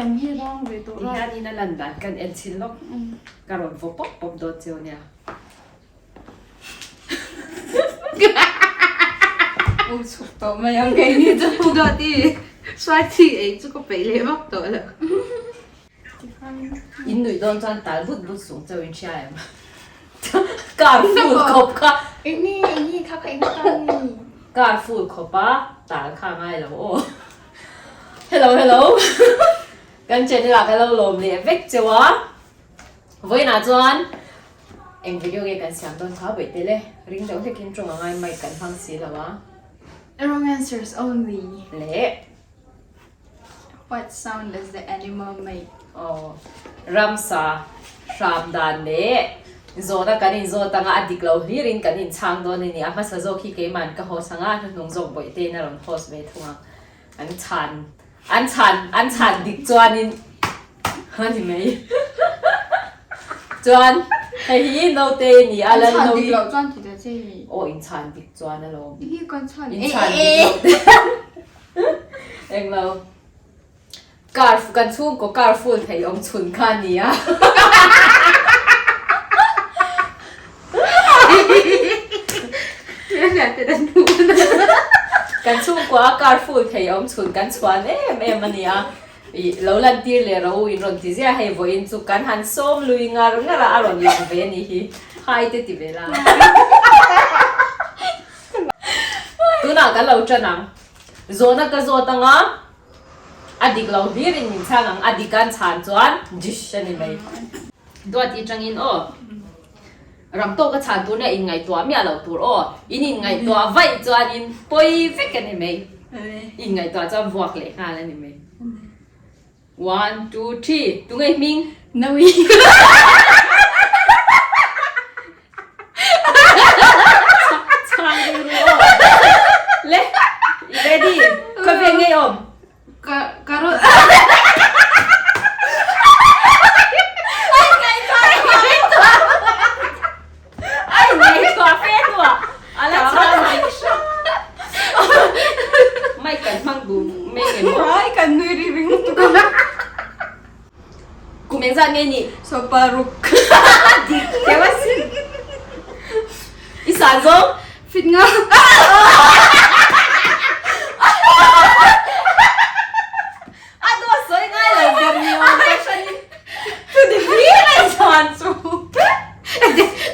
Kan hi rang ve tawh la. Tihian in a lan dan kan en chhin lawk. Ka rawn vaw pawp pawp dawn cheu nia. U chhuk tawh mai ang kei ni chu pu dawt i hruai thi ei chu ka peih leh vak tawh lo. In nuih dawn chuan tal but but sung cheu in hria em? Car full khawp kha. Eng nge eng nge kha kha eng tan ni? Car full khawp a tal kha ngai lo aw. Hello hello kan channel ah ka lo lawm leh vek cheu a vawiinah chuan eng video nge kan siam dawn kha vawi tel e ring deuh hlekin tawng a ngai mic kan hmang si lo a. Wrong answers only. Leh. What sound does the animal make? Aw ramsa hram dan leh zawhna kan inzawt anga a dik lo hlirin kan inchhang dawn a ni a hmasa zawk hi keiman ka host anga hnuhnung zawk bawihte in a rawn host ve thung a. An chhan an chhan an chhan dik chuanin a ni mai. Chuan hei hi naute i ni a An chhan dik loh chuan ti ta che hi. Aw in chhan dik chuan alawm. Hi kan chhan in chhan dik loh. Englo. Car kan chhungkaw car full thei awm chhun kha a ni a. Kan chhungkua car full thei awm chhun kan chhuan em em a ni a. Ih lo lantir leh ro in rawn ti ziah hei vawiin chu kan han sawm lui ngar ngar a a rawn lang ve a nih hi. Hai te ti ve la. Tunah kan lo tan ang. Zawhna ka zawt anga. A dik lo hlir in min chhang ang, a dik an chhan chuan dish a ni mai. Duat i tangin aw, ram tawk a chhan tur nia in ngaihtuah miah loh tur aw, in in ngaihtuah vaih chuan in pawi vek a ni mai, in ngaihtuah chuan vuak leh nghal a ni mai. One, two, three, tunge hming? Nawi. Chhang rilru aw. Le, i ready? Khawvel ngei awm? Ka ka rawn. Ai ngaihtuah fe hnuah a la chhang mai hrang. Mic kan hmang duh mai ngem aw. Ai kan nui ri ring lutuk a. Kum engzat nge nih? Soparuk. Dik keu asin. I san zawng? Fit nga. A dawt sawi ngai lo ber ni awm ka hran in. Chu dik hlir a i san chu.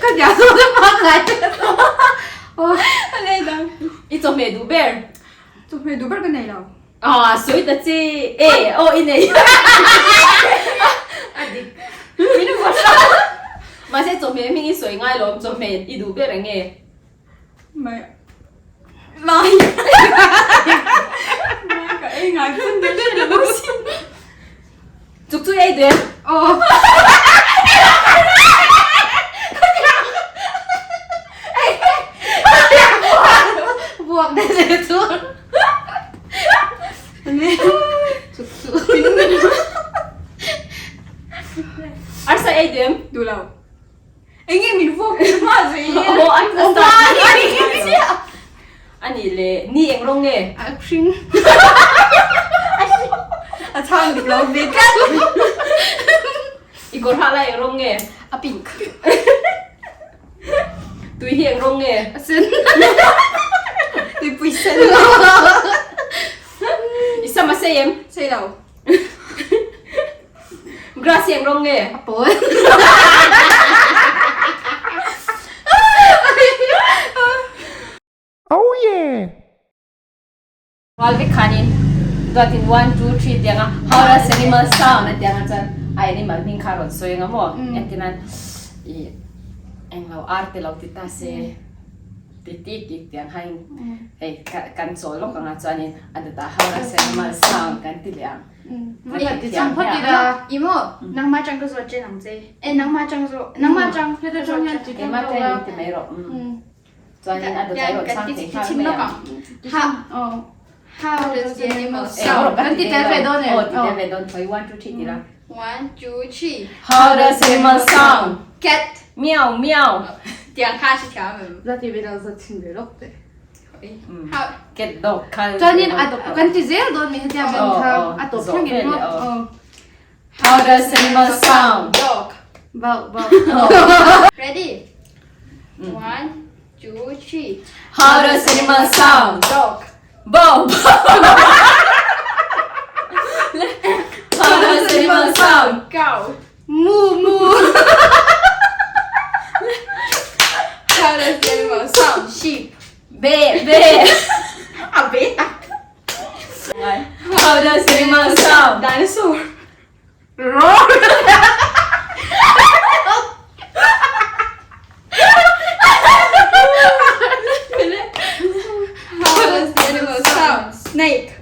Ka nia zawng a hma ngai. A lei dang. I chawhmeh duh ber? Chawhmeh duh ber ka nei lo. Ah, sawi ta che. E, aw i nei. A dik. Min va hra. Mahse chawhmeh hming i sawi ngai lo, chawhmeh i duh ber eng nge? Mai. Mai. Mai ka ei ngai phun ta che lo sin. Chuk chu ei duh em? Aw. Buak de le chu. Chuk chu. Arsa ei duh em? Duh lo. Enge min vuak tir hma zui i. Aw an start. Ani le ni eng rawng nge? A hring. A chhang dik lo ve tlat. I kawr hah lai eng rawng nge? A pink. Tui hi eng rawng nge? A sen. Tuipui sen. I sam a sei em? Sei lo. Grass hi eng rawng nge? A pawl. Oh yeah! Rual vek khanin duatin one two three tianga how does animal sound a tianga chuan a animal hming kha a rawn sawi anga maw engtinan ih englo ar te lo ti ta se ti ti ti tiang khain hei kan chawl lawk anga chuanin a dawtah how does animal sound kan ti leh ang. I maw nangmah atang ka zawt chen ang che e nangmah atang zawt nangmah atang ka zawt chen Keimah atang in ti mai rawh. Chuanin a dawt erawh chhang thei nghal mai ang. How does the animal sound? Kan ti tel ve dawn em? Aw ti tel ve dawn thawi one two three ti la. One two three. How does animal sound? Cat. Meow meow. Tiang kha si thiam em? Za ti ve lo za chhin ve lawk te. How Cat dog kha. Chuanin a kan ti zel dawn mi hetia ben kha a tawp thleng in maw? How does animal sound? Dog. Bau bau. Ready? 1, 2, 3. How does animal sound? Dog. Bau bau. How does animal sound? Cow. Moo moo. How does animal sound? Sheep. Be be. A be. How does animal sound? Dinosaur. Roar. How does the animal sound? Snake.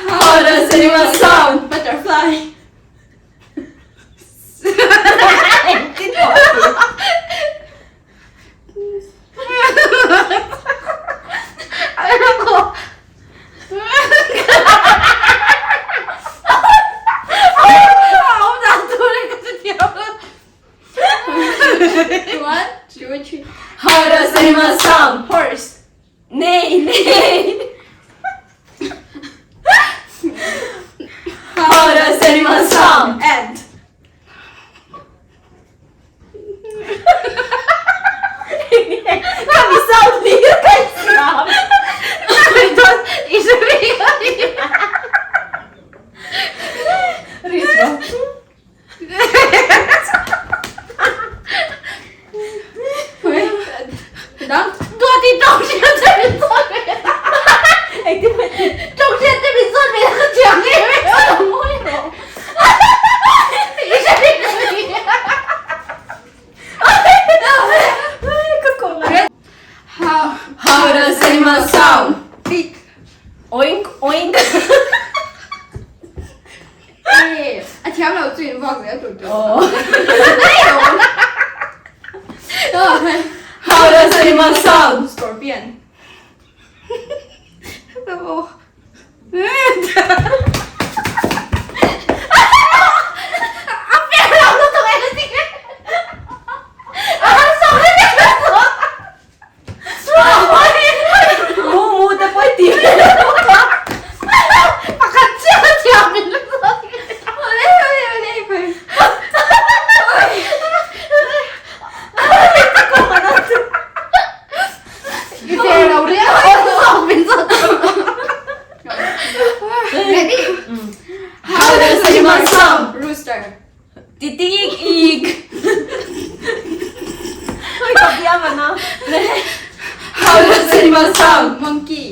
How does animal sound? Butterfly. One, two, three. How does animal sound? Horse. Nay nay. How does animal sound? Ant. Kami sound hlir ka siam. Dang. Duati tawng siya sa Tawng siya sa minsan may nakatiyang How? How does animal sound? Pig. Oink oink. Eh, a thiam lo chu in vak zel tur tur. Oh. How does animal sound? Scorpion. Mu mu te pawh i ti ve lo. Ready? How does animal sound? Rooster. Titig ik. Oi, ka biam ana. How does animal sound? Monkey.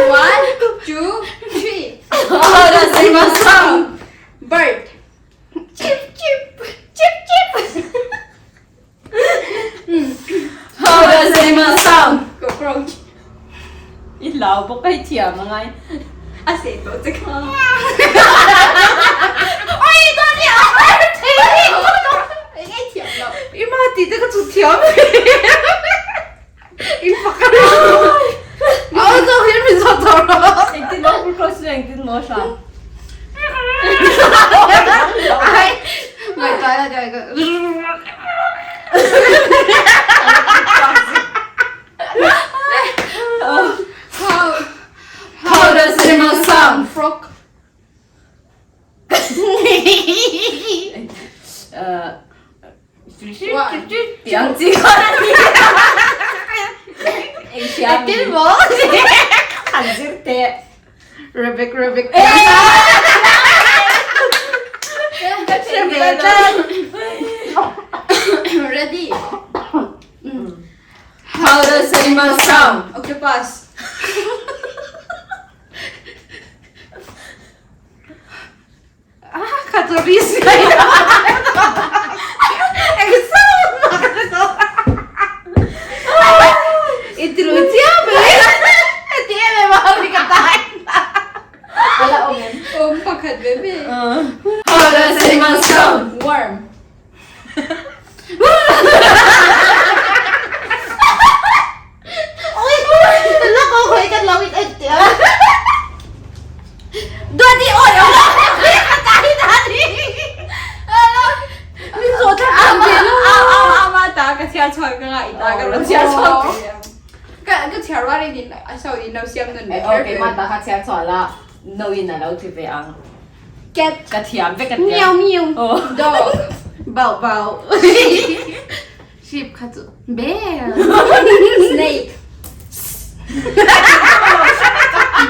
One, two, three. How does animal sound? Bird. Chip chip. Chip chip. How does animal sound? Cockroach. I lau bawk kai thiam angai. A se to che ka. Engtin maw cockroach chu engtin maw hram. How How does animal sound? Frog. One. Tiang chi khan a ni. Eng thiam Engtin maw? Han zir teh. Rebek Rebek. Ready? How does animal sound? Octopus. Ah, katoris. Om pakhat ve ve. How does animal sound? A sound in lo siam nun leh kher Okay, mah ta kha chhiar chhuah la, no in a lo ti ve ang. Cat. Ka thiam vek a tia. Meow meow. Oh. Dog. Bau bau. Sheep kha chu bear. Snake.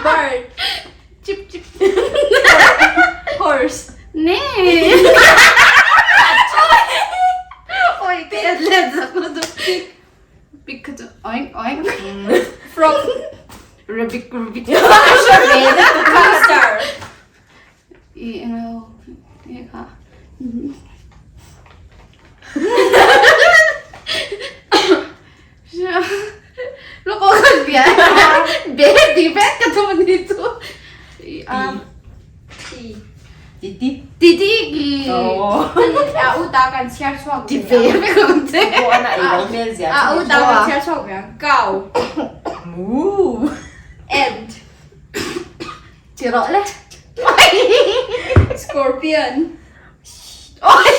Bird. Chip chip. Horse. Ne. Oi, ka en let zak lutuk. Pig kha chu oink oink. Frog. Rabbit rabbit. Rooster. I englo nge kha. Loko ka bia. Be ti vek ka tum ni chu. I a Ti. Ti ti. ti ti ki. Oh. A u ta kan chhiar chhuak Ti ve vek ang che. Pawh ana ei lo hmel zia A u ta kan chhiar chhuak ve ang. Cow. Moo. Ant. Ti rawh le. Scorpion. Oi.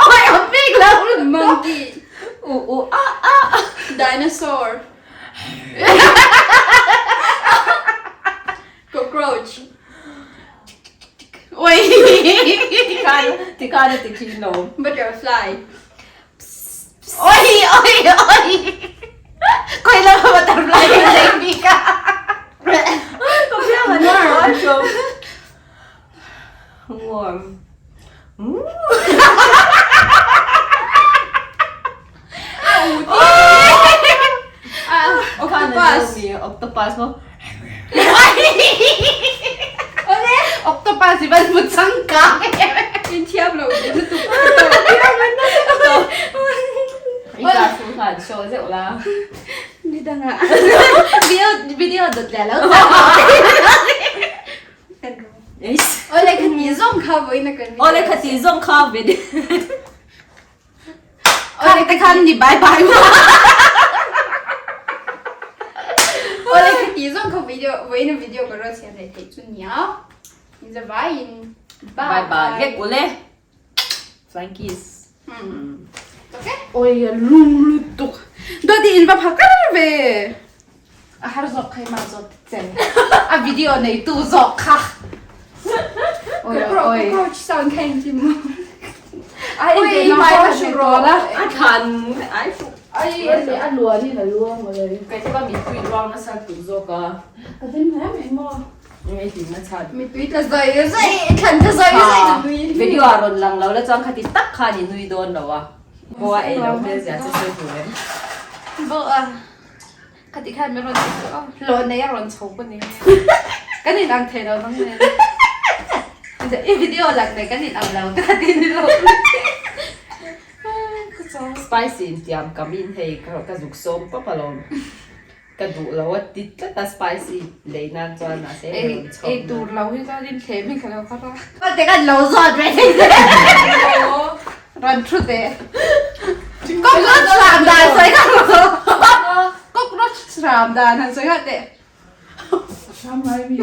Oi, a bik lo. Monkey. U u a a. Dinosaur. Cockroach. Oi. Tikhan tikhan a ti thin lo. Butterfly. Oi oi oi. Koi lo butterfly nei bik a. Ka piang an a chawm. Warm. Octopus. Octopus mo. Octopus i van mu changkang In thiam lo in lutuk. I ka thu khan show zeuh la. Ni danga. Video video dot le lo. Ole kha ti zawng kha vawiin a kan video. Ole kha ti zawng kha video. Ole te khan ni bye bye ma. Ole kha ti zawng kha video vawiin a video ka rawn siam leh theih chu nia. In za vaiin bye bye. Bye vek ule. Flying kiss. Okay. Oi a lum lutuk. Dawti in va pha kar ve. A har zawk kha i mah zawt che. A video neitu zawk kha. Oi oi. Cockroach sound kha engtin maw? Ai oi mai kha hru rawl a. A thlan ai fu. Ai a luan in a luang mawle. Kai chu ka mittui luang nasa tuk zawk a. Ka hlim hle mai maw. Nge hlim na chhan. Mittui tla zai zai thlan tla zai zai na nui. Video a rawn lang lo la chuan khati tak khan i nui dawn lo a. Boa ei lo hmel zia chu sawi tur em. Boa. Khati khan min rawn ti chu aw. Hlawh nei a rawn chho ka ni. Kan in ang thei lo nang nen. I video lang nei kan in ang lo ka ti ni lo. Spicy in tiam kam in hei ka zuk sawm pawp alawm. Ka duh lo a ti tlat a spicy lei nan chuan mahse a rawn chho. Ei tur lo hi chuan in thlem hi ka lo kar a. Te kan lo zawt ve thei che. Rawn thu teh. Cockroach hram dan sawi kha Cockroach hram dan han sawi kha teh. Hram ngai mi.